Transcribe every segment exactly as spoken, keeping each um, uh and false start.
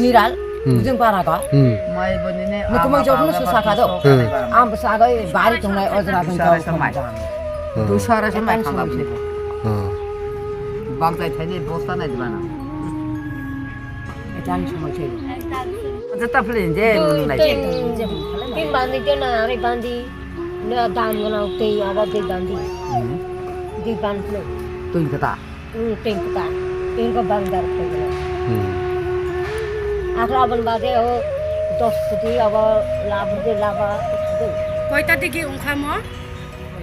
Biral, hmm, bujung para ka. Hmm. Mai boni ne. Nukumang jok nu susaka do. Hmm. Am sagai bari tungai ojra bini kau sama. Hmm. Dusara sama kanga bini. Hmm. Bangtai thaini bosta nai dimana. Etan sama chai. Acha ta plin je mun nai. Tin bandi je na, ari bandi. Na dam gana tei aba tei bandi. Hmm. Di ban plin. Tun kata. Hmm, tengkota. Tengko bang dar tengko. Hmm. Akla abon bade o dos kuti abo labu de laba. Koita digi ungkha mo?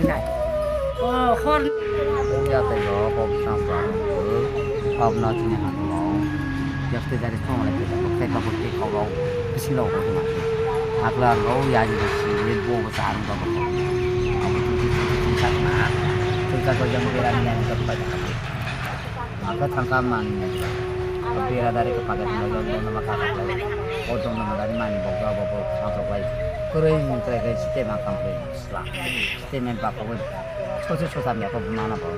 Nai. O, hor. Ya tei lo, kok sam sa. Kok na chini hanu lo. Yak te dari thong lai te, kok te, kok te, kok lo. Bisi lo, kok ma. Akla lo, ya ni bisi, ni bo, sa, ang, kok. Abo tu, tu, tu, tu, sa, na. Tu, sa, ko, yang, bera, ni, yang, kok, bai, kok. Aka thangka mani ya. Bera dari ke pakai tinggal dong dong nama kakak lai. Oh dong nama dari mani bok bok bok bok santok lai. Kurui ni trai kai site ma kam lai. Sla. Site men bapa wen. Sosi sosa me ko mana bo.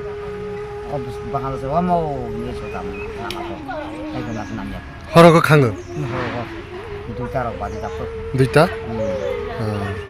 Ko bahal se wamo ni sosa mana bo. Ai ko nas nam ya. Horo ko khango. Ni horo ko. Duita rok badi dapur. Duita? Hmm.